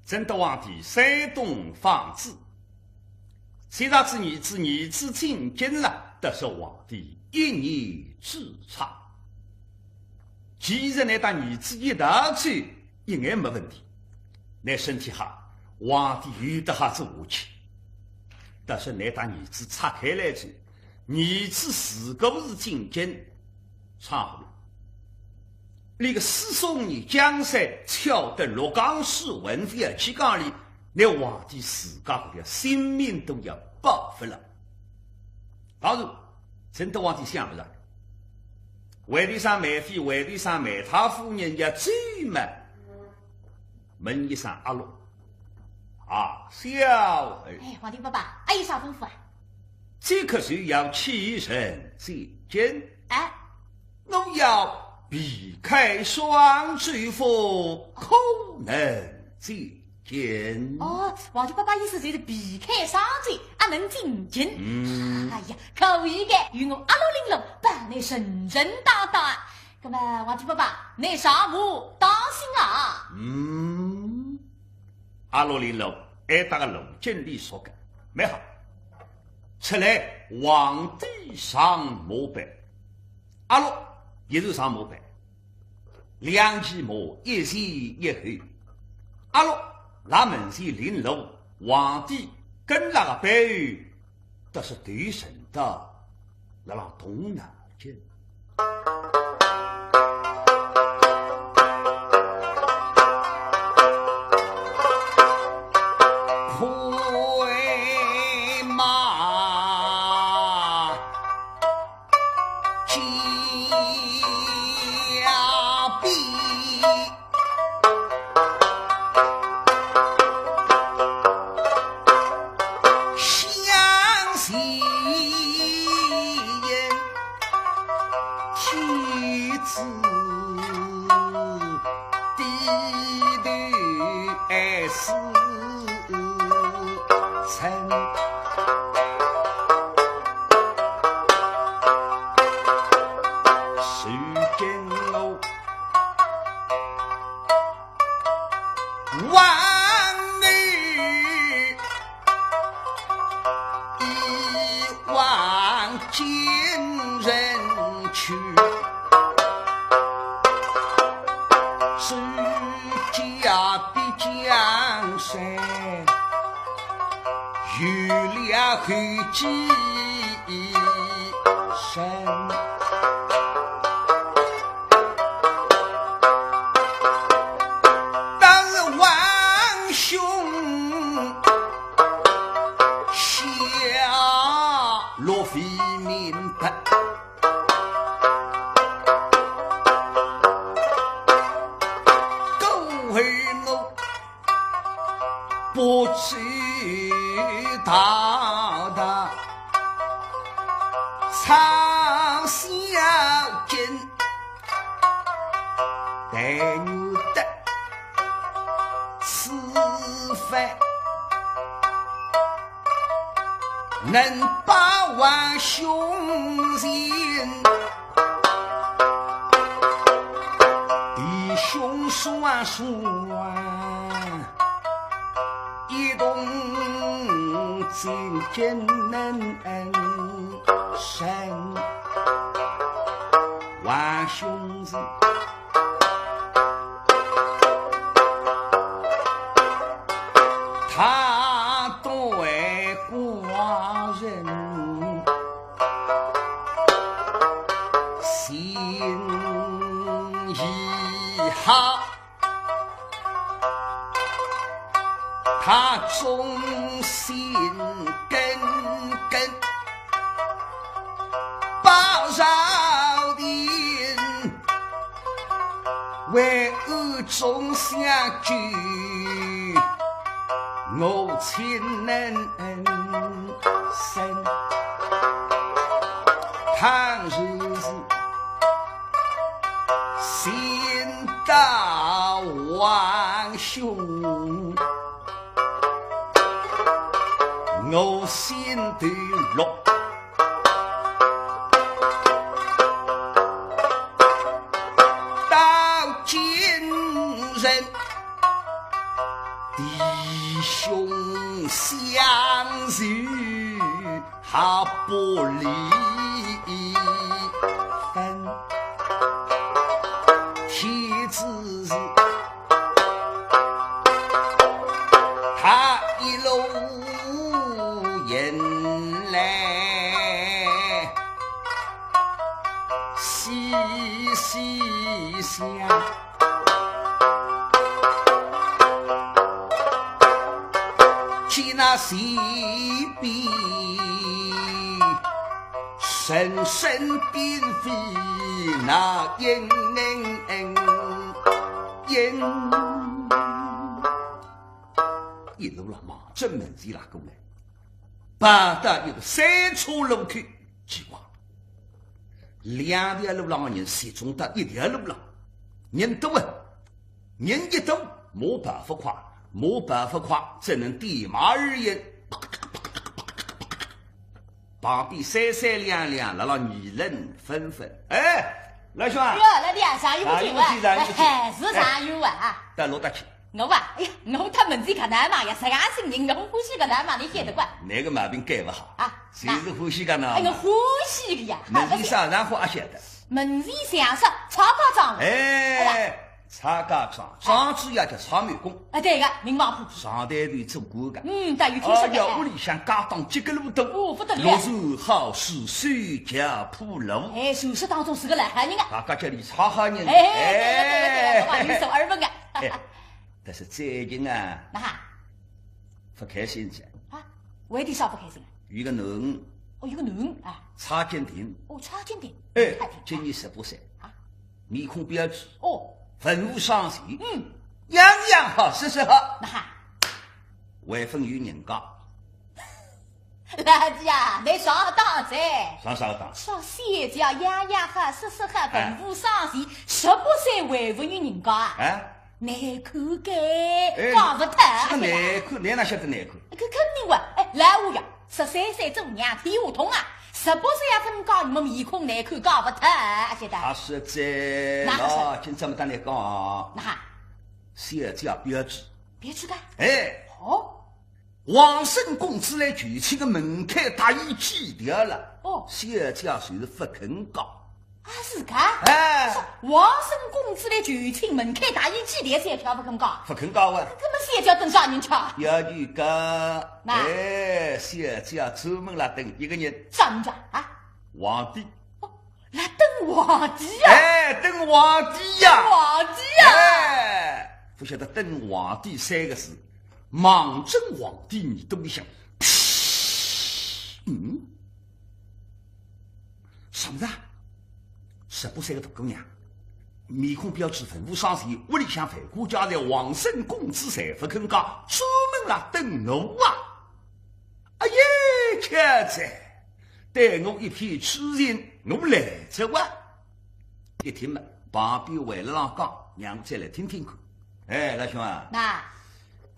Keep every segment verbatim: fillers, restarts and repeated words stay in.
正德皇帝山东访子，接着仔儿子，儿子进京了，得失皇帝一念之差。其实呢，搭儿子一道走，一眼没问题。倷身体好，皇帝有得好做下去。但是倷搭儿子拆开来走，儿子如果是进京，差勿多。 俚个师兄呢，江山敲得六港水混飞，而且讲俚，倷皇帝自家搿条性命都要保勿了。当然，正德皇帝想勿着，为头啥梅妃，为头啥梅太夫人要走嘛，问一声阿六。啊，小儿。哎，皇帝爸爸，阿有啥吩咐啊？这刻就要启程进京。哎， 我要避开双州府，可能进京。哦，皇帝爸爸意思就是避开双州，阿能进京。嗯。哎呀，可以个，有我阿六林祿帮倷顺顺当当啊。那么，皇帝爸爸，倷上马当心啊。嗯，阿六林祿，还搭个路径俚熟个，蛮好。出来，皇帝上马背。 阿六也是上马背，两骑马一前一后。阿六辣门前领路，皇帝跟辣个背后，倒是头沉倒辣浪动脑筋。快马 加鞭向前，天子低头爱思 春。如今我望你一往情深去。 是家的江山，有了后继生。但是王兄下落未明白。 故而我不知道的，常想今但愿得此番，能报王兄情。 弟兄双双一同进京能生，王兄是他对寡人 心已好，他忠心耿耿，报朝廷，为暗中相救，我情能 生。倘若是寻到王兄，我心头乐。到今日，相许好不离分，天之日，他一路迎来喜喜相。 见那西边，声声边飞那雁雁。一路浪望准门前拉过来，跑到一个三岔路口，奇怪，两条路浪的人集中到一条路浪，人多啊。 人一多，马跑勿快，马跑勿快，只能点马而行。旁边三三两两，辣辣议论纷纷。哎，老兄啊，哟，老弟啊，上有不进啊？上有不进，上有不进。哎，是上有啊。哎，到哪搭去？我啊，哎呀，我到门前搿能嘛呀，实梗心情，我欢喜搿能嘛，你晓得个。哪个毛病改勿好？啊，就是欢喜搿能。哎，我欢喜个呀。门前啥场化阿晓得？门前相识，蔡家庄。哎，好吧。 蔡家庄，庄主也叫蔡满公。哎，对个，名望不低。上台头做官个。嗯，倒有听说个。哎呀，屋里向家当几个路多，哦，不得了。六十好事，手脚铺路。哎，传说当中是个老好人啊。大家叫伊蔡好人。哎，对个，对个，对个，哎。我有所耳闻个。哎，但是最近啊，哪哈？不开心哉。啊，为点啥不开心啊？有个囡儿。哦，有个囡儿啊。蔡金定。哦，蔡金定。哎，蔡金定。今年十八岁。啊。 面孔标致，哦。文武双全，嗯。样样好，事事好。哪哈？还勿有人家。老弟啊，你上当哉。上啥当？说小姐样样好，事事好，哎。文武双全，十八岁还勿有人家啊？哎。难看个，哎，讲勿脱。啥难看？侬哪晓得难看？搿肯定哇，哎，老话呀， 十三岁做娘天下痛啊，十八岁也勿嫁，侬面孔难看讲勿脱，阿晓得？啊，是这，哪个是？喏，今朝么搭侬讲啊，哪哈？小姐标致。标致个？哎，哦。王孙公子来求亲个门槛搭伊挤掉了，哦。小姐就是勿肯嫁。 啊，是个？哎。是王孙公子来求亲，门槛搭伊挤掉，小姐勿肯嫁。勿肯嫁哇。搿么小姐等啥人去啊？要求个，那哎，小姐专门来等一个人。啥人家啊？皇帝。哦，来等皇帝呀？哎，等皇帝呀。皇帝呀？哎，勿晓得等皇帝三个字，望准皇帝耳朵里向，嗯？ 啥物事啊？十八岁个大姑娘，面孔标致，文武双全，屋里向万贯家财，王孙公子侪勿肯嫁，专门来等我啊！哎呀，巧哉，对我一片痴情，我来哉哇！一听嘛，旁边还辣浪讲，让我再来听听看。哎，老兄啊，那，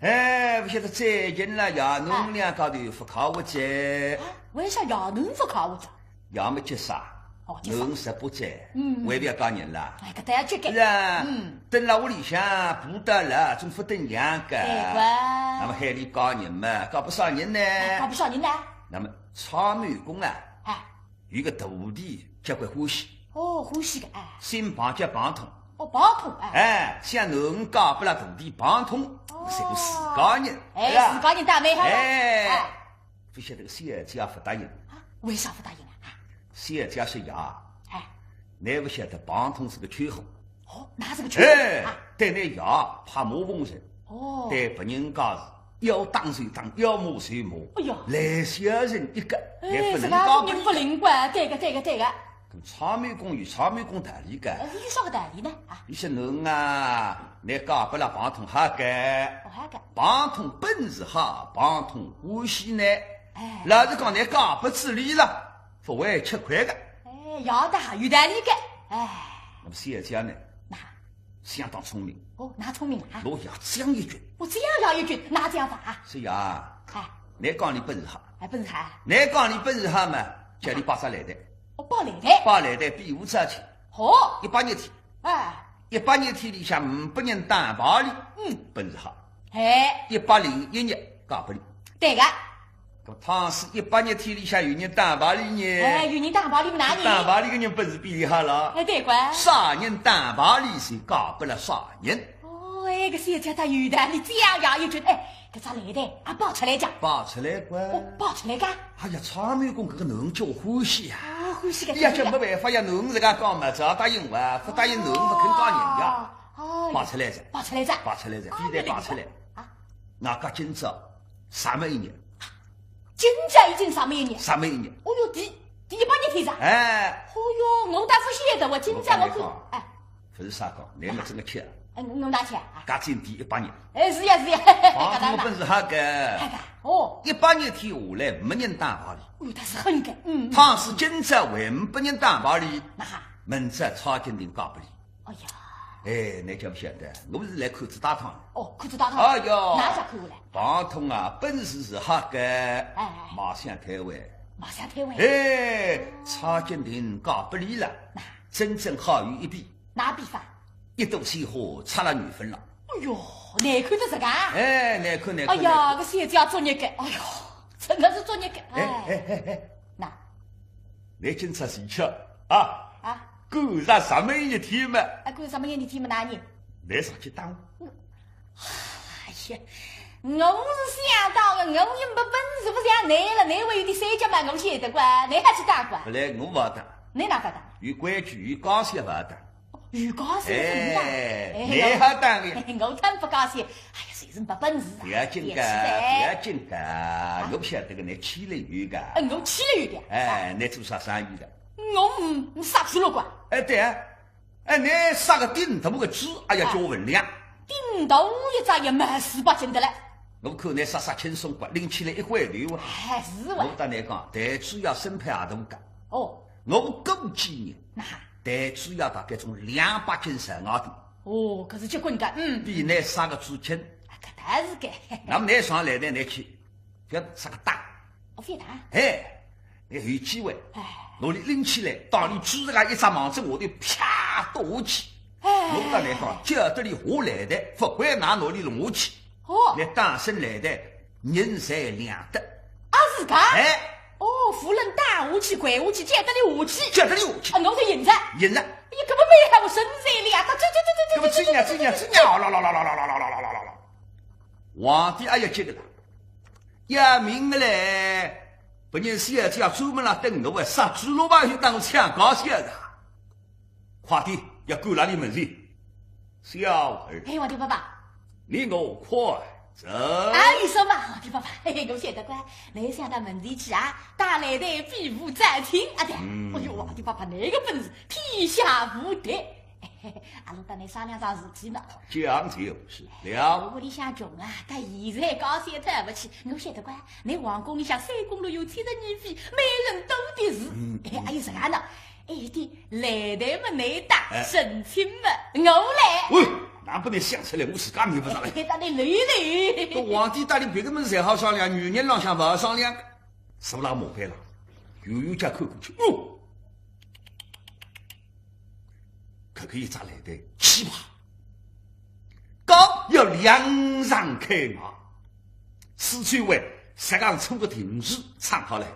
哎，勿晓得最近了，爷侬两家头勿靠活哉。啊，为啥爷侬勿靠活哉？爷么急煞，哦，急煞。囡十八岁，嗯。还覅嫁人啦。哎，搿倒要急个。是啊，嗯。等辣屋里向补到老，总勿等娘个。对个。那么喊伊嫁人嘛，嫁拨啥人呢？哎，嫁拨啥人呢？那么蔡满公啊，哎。有个徒弟交关欢喜。哦，欢喜个，哎。姓庞叫庞通。哦，庞通，哎。哎，想囡嫁拨拉徒弟庞通，哦。是个自家人，哎，对吧？自家人倒蛮好了。哎。哎。 勿晓得个小姐勿答应。啊，为啥勿答应啊？啊，小姐说呀，哎。侬勿晓得庞通是个圈货。哦，哪是个圈货？哎，啊？对侬爷拍马奉承，哦。对别人家是要打就打，要骂就骂，哎哟。烂小人一个，哎，还勿能嫁拨伊。搿个人勿灵个，对个，对个，对个。 搿蔡满公有蔡满公道理个。呃，有啥个道理呢？啊。伊说囡啊，侬嫁拨拉庞通好个。哦，好个。庞通本事好，庞通欢喜侬。哎。老实讲，侬嫁拨仔伊了，勿会吃亏个。哎，要得，有道理个。哎。那么小姐呢？那。相当聪明。哦，哪聪明啊？拿爷将一军。哦，这样要一军，哪这样法啊？是呀。哎。侬讲侬本事好。哎，本事好。侬讲侬本事好嘛，叫伊摆只擂台。 哦，摆擂台。摆擂台比武招亲。好。一百日天。哎。一百日天里向五百日打牌哩，嗯。本事好。哎。一百零一日嫁拨伊。对个。搿倘使一百日天里向有人打牌哩呢？哎，有人打牌哩么哪能？打牌哩个人本事比伊好了。哎，对个。啥人打牌哩，就嫁拨了啥人。哦，哎，搿小姐倒有道理，这样呀，又觉得，哎，搿只来的啊，摆出来讲。摆出来个。哦，摆出来个。哎呀，蔡瑁公搿个囡叫欢喜呀。啊，欢喜个。哎呀，这没办法呀，囡自家讲嘛，只好答应我，不答应囡不肯嫁人呀。哦，哦，摆出来噻。摆出来噻。摆出来噻，哦，非得摆出来。原来如此啊。 外加今朝煞末一日。今朝已经煞末一日？煞末一日。哦哟，第，第一百日天噻。哎。哦哟，我倒勿晓得，我今朝我看，我跟你讲，哎。勿是啥讲，侬么真个巧。哎，我哪巧啊？搿今第一百日。哎，是呀，是呀。房子本事好个。好个，哦。一百日天下来，没人打牌哩。哦，倒是很个，嗯。倘使今朝还没人打牌哩，那哈。明朝蔡金亭嫁拨伊。 哎呀。哎，侬叫勿晓得，我是来看仔大堂的。哦，看仔大堂。哎哟，哪家看下来？碰头啊，本事是好个，哎，哎。卖相推扳。卖相推扳。哎，蔡金亭嫁拨伊了，那真正好有一比。哪比法？一朵鲜花插了牛粪了。哎哟，难看得实梗。哎，难看，难看，哎呀，难看。搿小姐作孽个，哎哟，真的是作孽个。哎，哎，哎，哎。那 侬今朝是巧啊，啊。赶上煞末一日天嘛。啊，赶上煞末一日天嘛，哪能？侬上去打我。哎呀，我是想到个，我又没本事，勿像侬了，侬还有点三脚嘛，我晓得个，侬还去打个啊？勿来我勿打。侬哪勿打？有规矩，有家规勿打。 有家规是怎样？哎，哎，侬还打个？我忒不高兴。哎呀，侪是没本事啊，勿要紧个，也是的。勿要紧个，我勿晓得个，侬气力有个。嗯，我气力有个。哎，侬做啥生意个？我，嗯，杀猪肉个。哎，对啊，哎，侬杀个顶大个猪，哎呀，啊，叫分量。顶大一只也蛮四百斤的嘞。我看侬杀杀轻松个，拎起来一块头啊。哎，是哇。我搭侬讲，抬猪要审判也大个。哦。我估计呢，那 抬猪要大概种两百斤上外头。哦，搿是结棍个，嗯。比侬杀个猪轻。啊，搿倒是个。那么侬上来呢，侬去，覅啥个打。哦，覅打。哎，侬有机会，哎。拿伊拎起来，当伊猪搿个一只网子下头啪倒下去。哎。我搭侬讲，叫得伊下来的，勿管哪能拿伊弄下去。 哦。侬打死来的，人财两得。啊，是个？哎。哦，勿论打下去、掼下去，只要得伊下去。只要得伊下去。啊，我就赢哉。赢哉。哎呀，搿么蛮好，我身材两得，这，这，这，这，搿么这，这，这，这，这，这，啦啦啦啦啦啦啦啦啦啦啦。皇帝哎呀，急个啦，要命个嘞！别人小姐专门来等我，杀猪肉吧，就当我抢高兴个。 快点，要赶牢伊门前。小二。哎，皇帝爸爸。你我快走。啊，有数嘛，皇帝爸爸，嘿嘿，我晓得个，侬想到门前去啊，打来的比武招亲啊，对。嗯。哎哟，皇帝爸爸，侬个本事，天下无敌。阿拉搭侬商量桩事体嘛。讲就是了。我屋里向穷啊，到现在高兴透勿起，我晓得个，侬皇宫里向三宫六院七十二妃，美人多的是。嗯，哎，还有啥呢？ 哎，对，来台么侬打，哎。成亲么我来。喂，哪能勿想出来，我自家明白了。哎，搭侬来来。搿皇帝搭伊别个么侪好商量，女人浪向勿好商量。手拉马背了，远远叫看过去，哟，搿个一只来台，奇葩。 讲要两场开外，四川会实梗出个定制唱好了，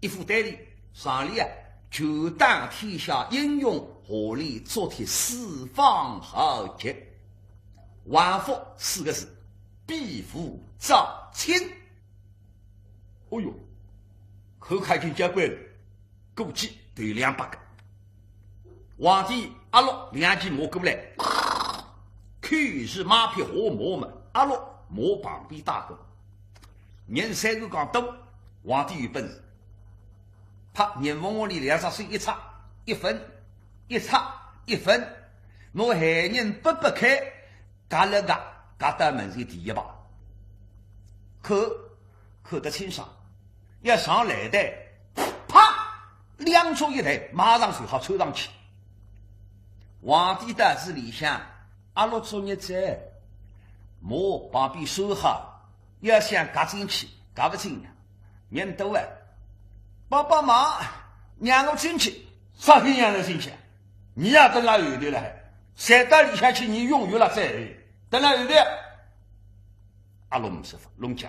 一副对联，上联啊，全当天下英雄，下联，祝帖四方豪杰。横幅四个字，比武招亲。哦哟，口号已经交关了。 估计都有两百个。皇帝阿六两骑马过来，口是马匹下马嘛，阿六马旁边带个。人虽然讲多，皇帝有本事，啪，人缝缝里两只手一插，一分，一插，一分，拿闲人拨拨开， 轧了轧，轧到门前第一排。看，看得清爽，要上擂台，啪，两脚一抬，马上就好窜上去。皇帝到仔里向，阿六作孽哉，马旁边拴好，要想轧进去，轧勿进呀，人多哎。帮帮忙，让我进去。啥人让侬进去？ 伲也蹲辣后头了海，侪到里向去，伲永远辣在后头，蹲辣后头。阿六没说法，弄僵。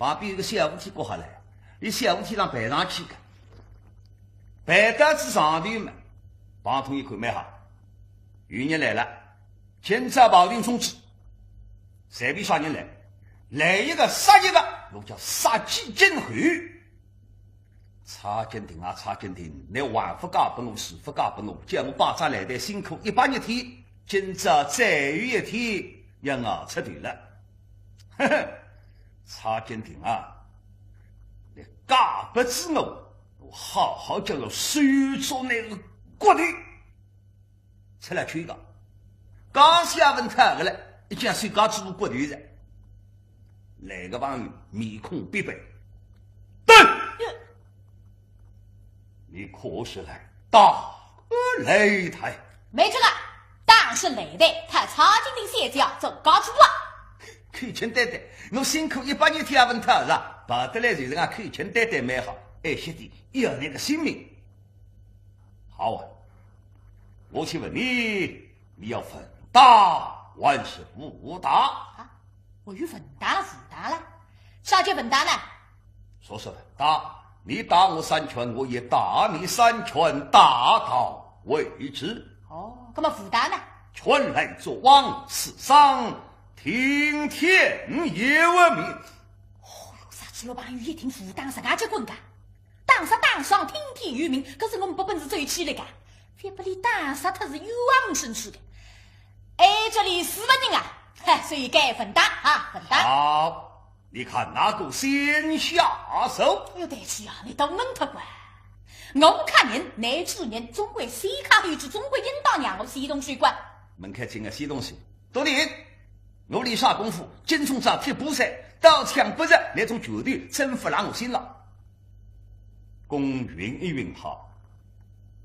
旁边有个小扶梯过下来，伊小扶梯上爬上去个，爬到仔上头嘛，碰头一看蛮好，有人来了，今朝碰头冲刺，随便啥人来，来一个杀一个，我叫杀鸡儆猴。蔡京亭啊，蔡京亭，你横勿嫁拨我，竖勿嫁拨我，叫我摆只擂台辛苦一百日天，今朝最后一天要熬出头了。 呵呵，蔡京亭啊，你嫁拨仔我，我好好叫侬收足侬个骨头。出来去个，刚下问他个了，已经收家主骨头了。来个朋友面孔别白，等！你可是来打擂台？没这个，打什么擂台，蔡京亭小姐做家主啊。口称对对，我辛苦一百日天也问他是吧？跑得来就是讲口称对对蛮好，爱惜点，要你个性命。好啊，我请问你，你要问打还是武打？啊，我有问打了，武打了，啥叫问打呢？说是问打，你打我三拳，我也打你三拳，打到为止。哦，那么武打呢？拳来足往，刺伤听天由命。哦哟，啥子老朋友一听武打，啥个结棍个？打杀打伤听天由命，可是我们不本事走起来个，非不里打杀他是冤枉生死的。哎，这里死不人啊，嗨，所以该问打啊，问打。好，你看哪个先下手？哎哟，台主啊，你倒能忒怪。我看人，乃主人，总归先看后主，总归应当让我先动手个。门开进个先动手，多点。我练啥功夫，精通啥铁布衫，刀枪不入，那种拳头，真不让我信了。功云一云好。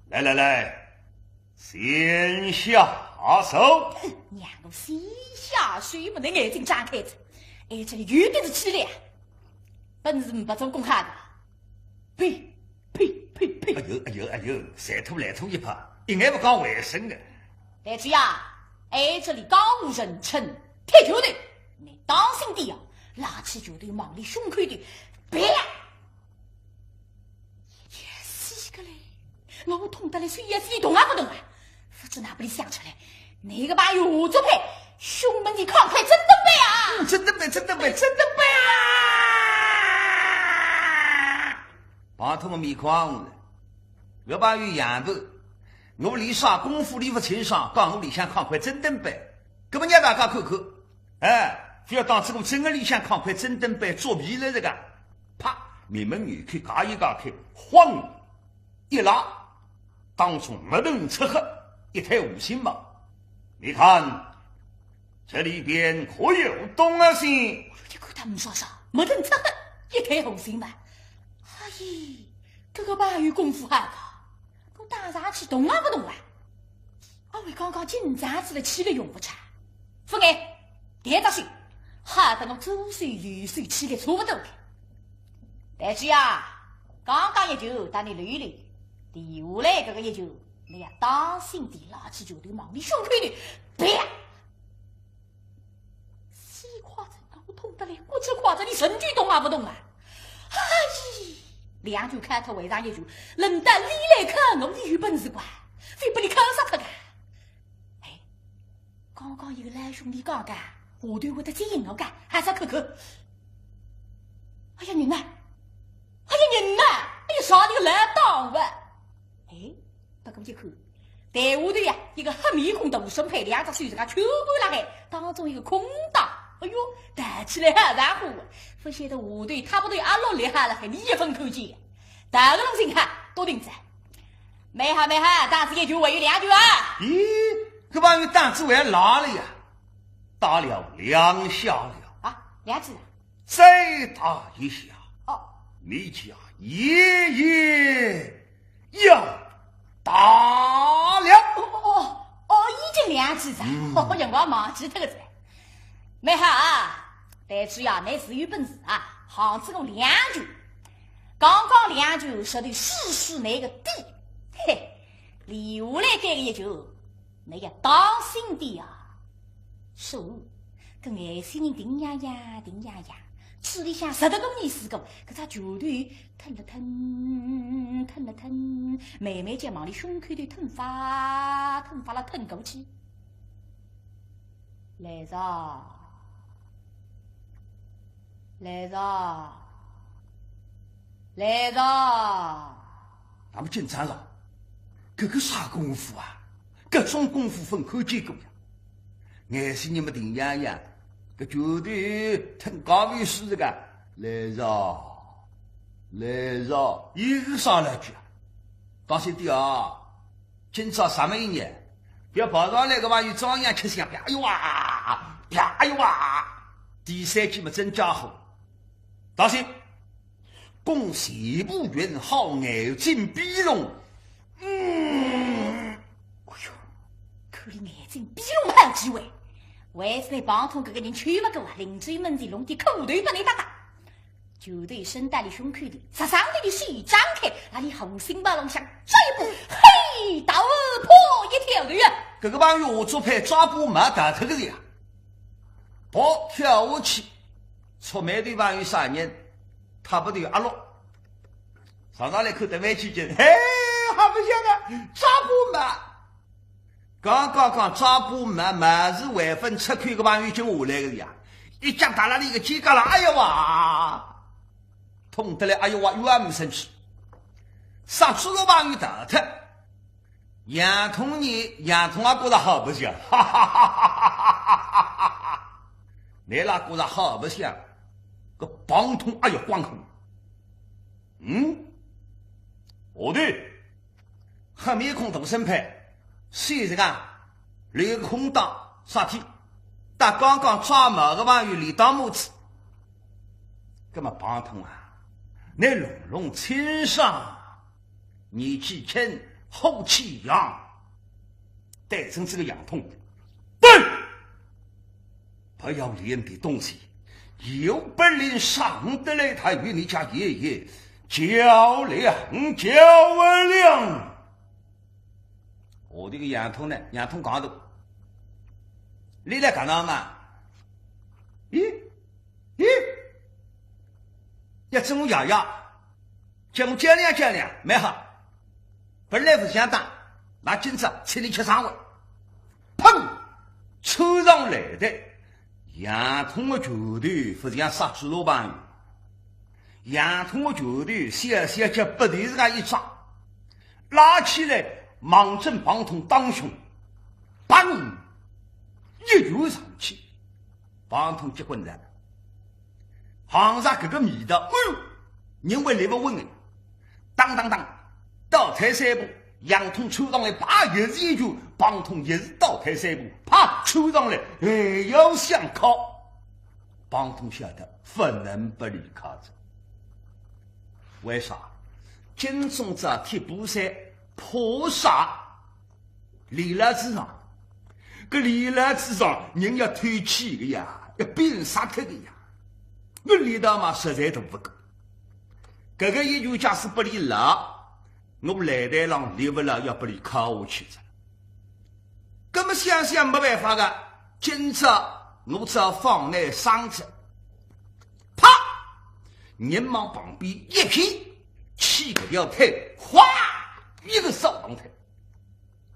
来来来，先下手。哼，让我先下手嘛，你眼睛张开着。哎，这里有点是气力啊，本事没做功哈的。呸！呸呸呸！哎呦哎呦哎呦，馋吐来吐一泡，一眼不讲卫生的。台主呀，哎，这里江湖人称铁拳头，你当心点呀，拿起拳头往里胸口头，啪！也死个嘞！我痛得来，谁也是一动也不动啊！不知哪不里想出来，那个把有做派，胸门的抗快真的背啊！嗯，真的背，真的背，真的背啊！ 碰头我面孔红了，勿怕有样头，我练啥功夫练勿清爽，讲我里向抗快真等背，搿么让大家看看，哎，覅当真我真个里向抗快真等背作弊了这个。啪，面门扭开，嘎一嘎开，晃一拉，当中墨腾赤黑，一滩红星嘛。你看， 这里边可有东西？我一看他没说啥，墨腾赤黑，一滩红星嘛。哎，这个朋友功夫好个，我打上去动也不动啊。阿为刚刚紧张起来气力用不着，不碍，跌下去，害得我左手右手气力差不多了。但是呀，刚刚一拳打你溜溜，留下来这个一拳，你要当心点，拿起拳头往你胸口头，啪！ 死快哉，我痛得来，骨子快哉，你神经动也不动啊？哎，两拳开脱为上一拳，轮到你来看，我有本事怪，非把你看杀脱个。哎，刚刚一个老兄弟讲个，下头会得接应我个，还是看看。哎呀，人呢？哎呀，人呢？哎呀，啥人来打我？哎， 不过一看，台下头呀，一个黑面孔大身配，两只手指甲全部拉开，当中一个空档。哎哟，弹起来好玩乎啊！不晓得下头他不对阿落厉害了，还你一分看见。大个龙心哈，多定子。蛮好蛮好，打仔一拳还有两拳啊！咦，搿朋友打仔还辣了呀？打了两下了。啊，两记啊？ 再打一下，哦，你家爷爷要打了。哦哦哦哦，已经两记哉，嗯哦，辰光忘记脱个哉。蛮好啊，台主呀，你是有本事啊，横仔我两拳，刚刚两拳说的试试你个底，嘿，留下来搿个一拳， 你要当心点啊！是，搿外星人定洋洋，定洋洋，嘴里向实梗个意思个，搿只拳头吞了吞，吞了吞，慢慢叫往俚胸口头吞法，吞法了吞过去。来哉，来哉，来哉！那么紧张了，搿个啥功夫啊？搿种功夫勿看见过呀！眼睛么定洋洋，搿拳头吞高位势个，来哉，来哉，又是啥来句啊？当心点啊！今朝啥么一日，覅跑上来个朋友照样吃香，啪，哎呦哇，啪，哎呦哇！第三句么真家伙，当心！ 攻前部云好，眼睛闭拢。嗯，哎哟，看俚眼睛闭拢好机会，还是拿彭通搿个人求勿过啊，临走门前弄点苦头拨俚搭搭。拳头伸到俚胸口头，直上头个手张开，辣俚后心包浪向抓一把，嘿，大破一条头啊！搿个朋友下足配抓把没逃脱个呀，跑跳下去，触霉头朋友啥人？ 他不对阿六。上上来看得蛮起劲，嘿，还勿像啊，抓把没。刚刚刚抓把没，么事还朆出口个朋友已经下来个呀，一脚踏辣俚个肩胛浪，哎呦哇，痛得来，哎呦哇，又也没生气。杀猪肉朋友逃脱， 杨通呢，杨通也觉着好白相，哈哈哈哈哈哈！倷拉觉着好白相，搿彭通哎呀光火。嗯？下头，黑面孔大审判，手实梗留个空档，啥体？搭刚刚抓没个朋友连当帽子。葛末彭通啊，倷弄弄清爽， 年纪轻，火气旺，对准仔个杨通，对！不要脸的东西，有本领上得来，他与你家爷爷较量，较量。下头个杨通呢，杨通讲道：“倷来干啥嘛？咦？咦？要整我爷爷？ 叫我较量较量，蛮好。本来勿想打，那今朝请倷吃生活。”砰！抽上来个，杨通个拳头勿像杀猪肉朋友，杨通个拳头小小叫拨头实梗一抓，拉起来望准彭通当胸，砰！一拳上去。 彭通结棍哉。行上搿个味道，哎哟，人会立勿稳个。当当当，倒退三步，杨通抽上来，啪，又是一拳，彭通又是倒退三步，啪，抽上来，还要相敲。彭通晓得勿能拨俚敲着。为啥？金钟罩、铁布衫，怕啥？ 练牢仔上，搿练牢仔上，人要透气个呀，要变煞脱个呀。我力道嘛，实在大勿过。搿个一拳假使拨俚落，我擂台浪立勿牢，要拨俚敲下去哉。葛末想想没办法个，今朝我只好放倷生哉。啪！人往旁边一偏，起搿条腿，哗，一个扫堂腿。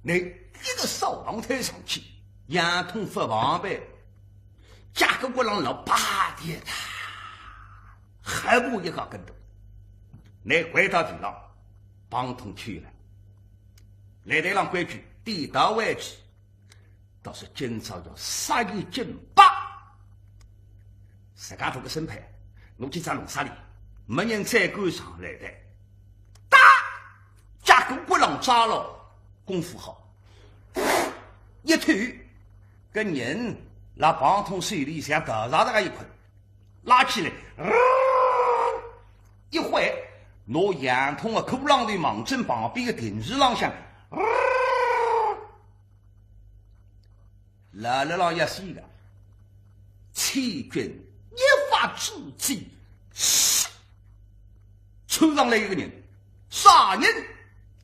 倷一个扫堂腿上去，杨通勿防备，脚骨骨浪落，啪地踏，还爬一个跟头。倷跪到地浪，彭通去了。擂台浪规矩，点到为止，倒是今朝要杀一儆百。 自家做个审判，我今朝弄杀俚，没人再敢上擂台。打！脚骨骨浪抓牢，功夫好。一推，搿人辣彭通手里像逃生个一捆，拉起来，呃，一挥，拿杨通个裤浪头望准旁边个亭子浪向，呃， 辣辣浪要死个，千钧一发之际，唰，冲上来一个人，啥人？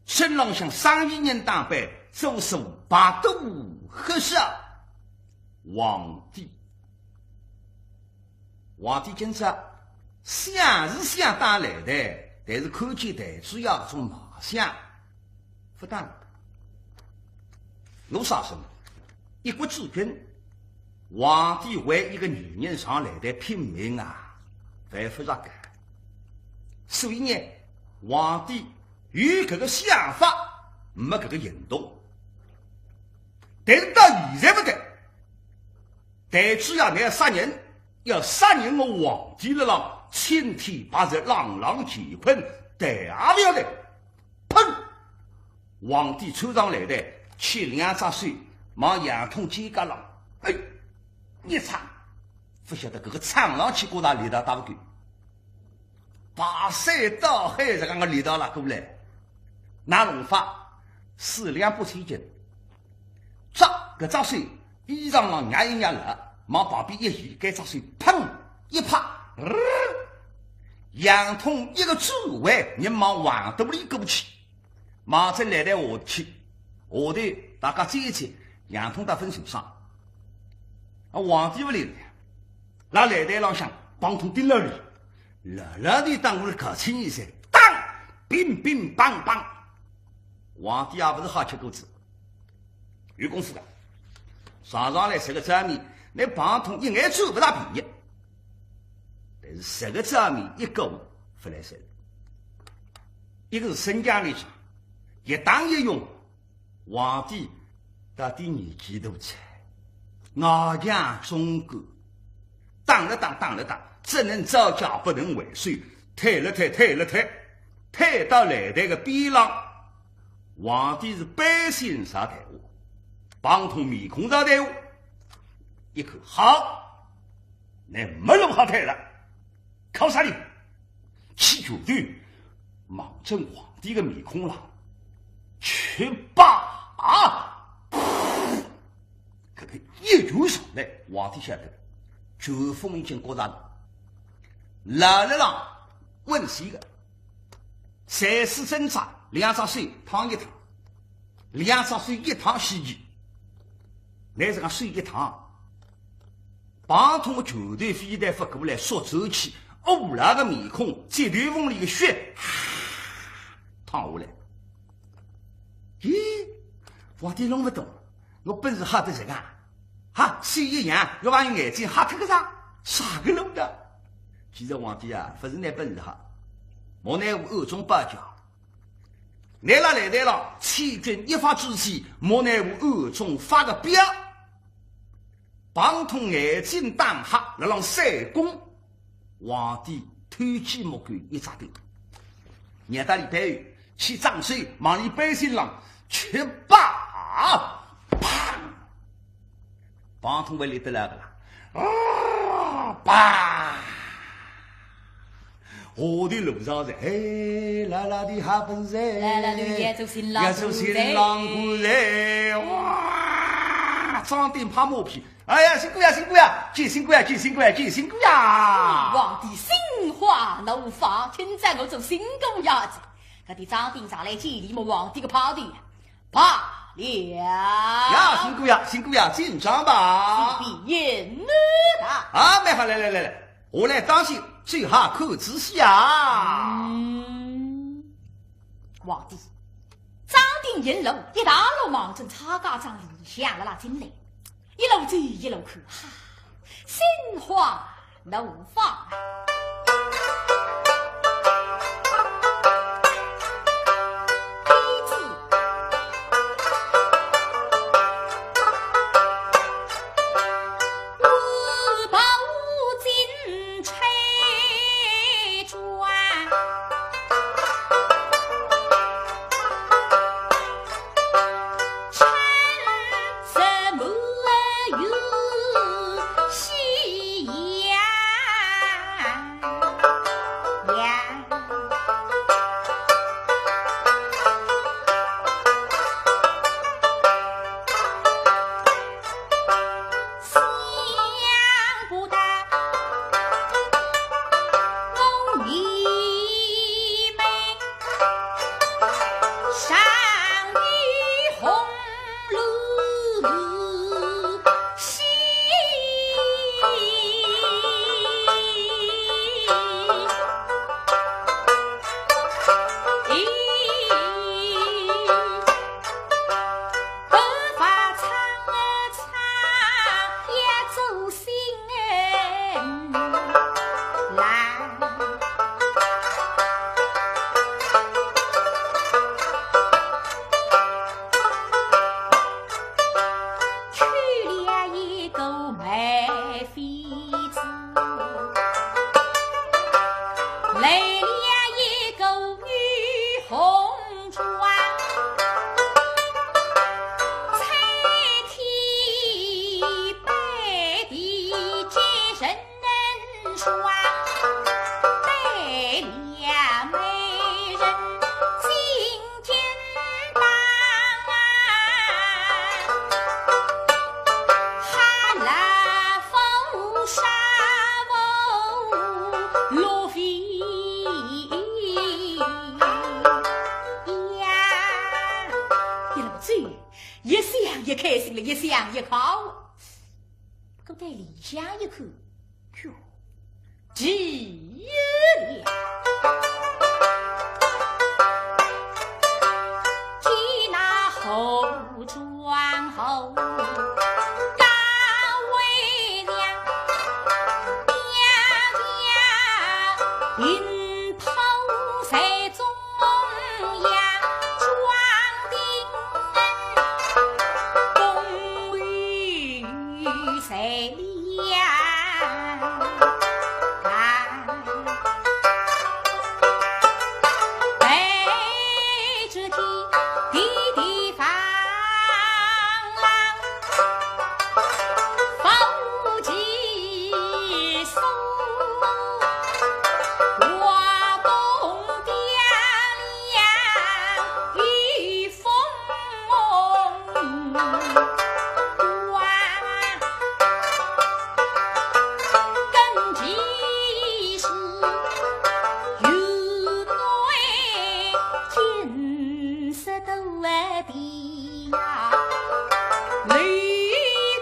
身浪向生意人打扮，做手白肚黑纱，皇帝。皇帝今朝想是想打擂台，但是看见台主爷搿种卖相，勿打。为啥？什么？一国之君，皇帝为一个女人上擂台拼命啊，犯勿着个。所以呢，皇帝有搿个想法，没搿个行动。但是到现在勿对，台主爷要杀人，要杀人，我皇帝辣浪青天白日朗朗乾坤，台也勿要台。砰！皇帝窜上擂台，搿两只手往杨通肩胛浪，哎，一撑，勿晓得搿个撑上去觉着力道大勿够。 排山倒海实梗个力道拉过来，哪弄法？四两拨千斤，抓搿只手，衣裳浪捏一捏了，往旁边一移，搿只手砰一拍，呃，杨通一个转弯，人往横肚里过去，望仔擂台下去，下头大家接一接，杨通倒勿受伤。啊，皇帝勿灵了，辣擂台浪向，帮通盯牢伊。 辣辣地当我是搞清一些，当，乒乒乓乓。皇帝也勿是好吃果子，有功夫个。上上来十个招面，拿帮通一眼占勿大便宜。但是十个招面一个勿来三，一个是身价力强，一打一用， 皇帝到底年纪大哉，外强中干，打了打，打了打，只能招架不能还手，退了退，退了退，退到擂台个边浪。皇帝是背心朝台下，帮通面孔朝台下，一看，好，倷没路好退了。 靠啥哩？起拳头，望准皇帝个面孔浪，去吧！啊！搿个一拳上来，皇帝晓得，拳风已经过上了，辣辣浪稳死个，随时挣扎，两只手趟一趟，两只手一趟死去，乃是讲手一趟， 帮通个拳头飞得勿过来，缩转去，乌拉个面孔，嘴头缝里个血淌下来。咦，皇帝弄勿懂，我本事好得实梗啊？哈，手一扬，要把眼睛瞎脱个啥？啥个路道？其实皇帝啊，勿是倷本事好，莫奈何暗中保驾。倷辣擂台浪千钧一发之际，莫奈何暗中发个飙。 帮通眼睛打瞎，辣浪闪光，皇帝偷鸡摸狗一只头，捏到里背后，去掌手往里背心浪去吧！砰！帮通会立得牢个啦？啊！啪！ 下头路上是，哎，辣辣地好本事，辣辣地要做新郎官哉，要做新郎官哉，哇！张鼎拍马屁，哎呀，新姑爷，新姑爷，见新姑爷，见新姑爷，见新姑爷。皇帝心花怒放，今朝我做新姑爷哉。搿点张鼎上来见礼么，皇帝个派头呀，罢了。呀，新姑爷，新姑爷，进帐吧。启禀大人。啊，蛮好，来来来来， 下来当心，最好看仔细啊！嗯，皇帝，张鼎引路，一道路望准蔡家庄里向辣辣进来，一路走一路看，哈，心花怒放。一想一开心了，一想一高兴。不过对里向一看，哟，奇了！见那后庄后高为娘，娘娘云头在中 中央庄顶，东边在两旁。背着地，地地方 方，夫妻手，我东边有风梦，我跟前是有内金色的地 呀，雷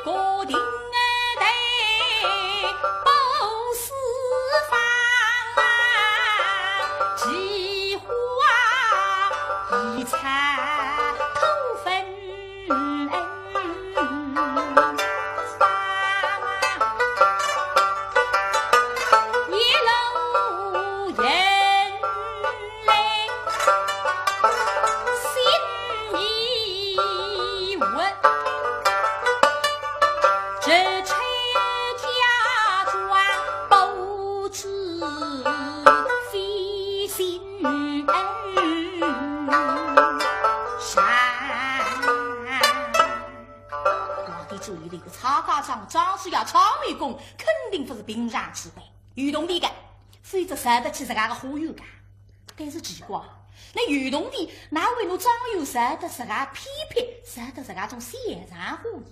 公定台报四方啊，奇花异草吐芬芳。 一路人来心已稳，这车家庄不知费心上。 皇帝注意了，一个蔡家庄，庄主爷蔡瑁公，肯定不是平常之辈，有铜钿个，否则造不起自家个花园个。但是奇怪，那有铜钿，哪会拿庄园造得自家偏僻，造得自家种小场化呢？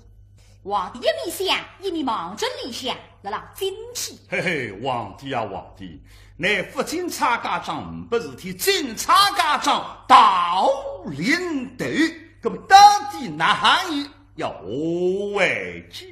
皇帝一面想，一面望准里向，辣辣进气。嘿嘿，皇帝啊，皇帝，倷勿进蔡家庄呒不事体，进蔡家庄大祸临头。 那么到底哪哈人要下回见。